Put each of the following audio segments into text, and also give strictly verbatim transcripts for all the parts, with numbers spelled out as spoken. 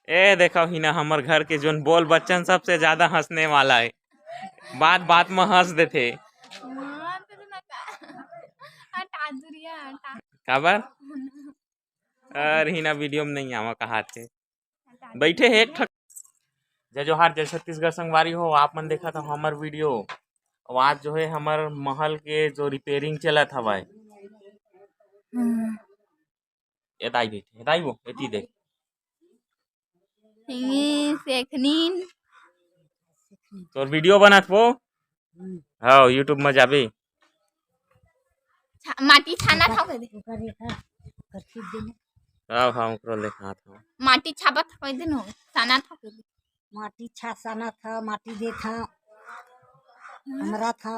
ए देखो ही ना, हमर घर के जोन बोल बच्चन सबसे ज्यादा हंसने वाला है, बात बात में हंस देथे। काबर? अरे ही ना, वीडियो में नहीं आवा कहा थे। बैठे हे एक ठक। जय जोहार, जय छत्तीसगढ़ संगवारी हो, आप मन देखत हो हमर वीडियो। अउ आज जो है हमर महल के जो रिपेयरिंग चलत हवय। हम्म। एदाई बैठे, एदाई वो, एती देख। ये सेखनीन। तोर वीडियो बनत वो? हम्म। हाँ, YouTube में जाबे। छा-, माटी छाना था कह दे। ओकर रेखा, ओकर खींच देना। हाँ, हाँ, ओकरो लेखात हव। माटी छाबत था कह दे न, छाना था कह दे। माटी छा साना था, माटी दे था। हमरा था।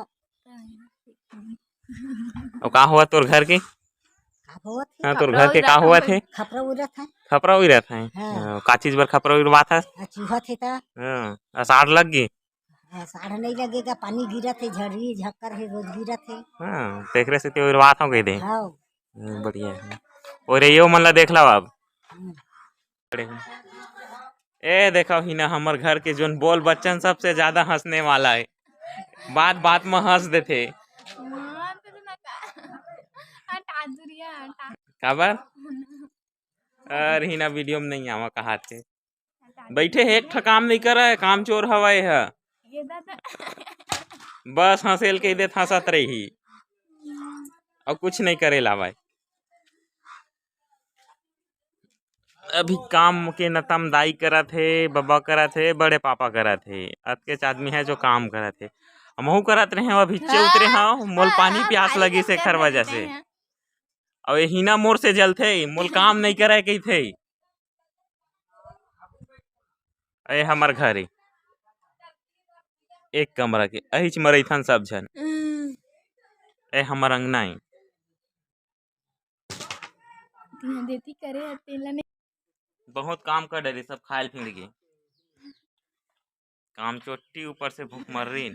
अउ का हुआ तोर घर के? का होवत हे? हाँ, तोर घर के का हुआ थे? खपरा उरत है। खपरा उरत है? हाँ। हाँ, का चीज बर खपरा उरवात है? आ, चूहा थे ता। हाँ, असाढ़ लग गई? हाँ, असाढ़ नहीं लगेगा, पानी गिरत है, झड़ी झक्कर है, रोज गिरत है। हाँ, तेकरे से ते उरवात हो गए दे। हाँ। हम्म, बढ़िया है। और ये मन ला देख लो अब। हम्म। ए देखो ही ना, हमर घर के जोन बोल बच्चन सबसे ज्यादा हंसने वाला है, बात बात में हंस देथे। हटा दुरिया, हटा। काबर? अरे ही ना, वीडियो में नहीं आवा कहा थे। बैठे हे, एक ठा काम नहीं करे, काम चोर हवय ह। ये दादा। बस हंसेल के देत हंसत रही, अउ कुछ नहीं करे लावय। अभी काम के नतम दाई करत हे, बबा करत हे, बड़े पापा करत हे। अतकेच आदमी है जो काम करत हे। हमहू करत रहे, अभी चे उतरे हव, मोल पानी प्यास लगी से खर वजह से। अउ ये हिना मोर से जलथे, मोल काम नहीं करे कहिथे। ए हमर घर ए, एक कमरा के, अहिच म रहिथन सब झन। ए हमर अंगना ए। तिहां देती करे ह, तेला नहीं। बहुत काम कर डरे, सब खायल फिंग गे। काम चोट्टी ऊपर से भूख मर रही।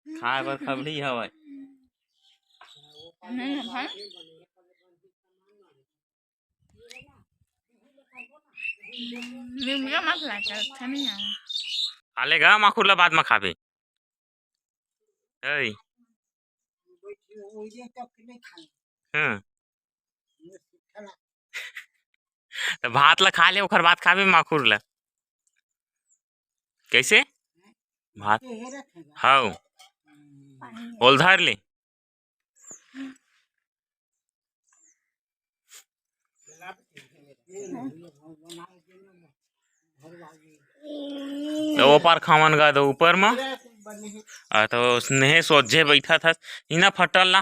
खाए बर खबड़ी हवय। नहीं है भाई। निमका मत लाकर अच्छा नहीं आया। खा लेगा माखुर ला, बाद में खाबे। ए। हाँ। त भात ला खा ले, ओखर बाद खाबे माखुर ला। कैसे? भात। हाउ। ओल धर ले। त ओ पार खावन गा दो ऊपर म। आ, तो स्नेह सोझे बैठा था, इना फटल ला।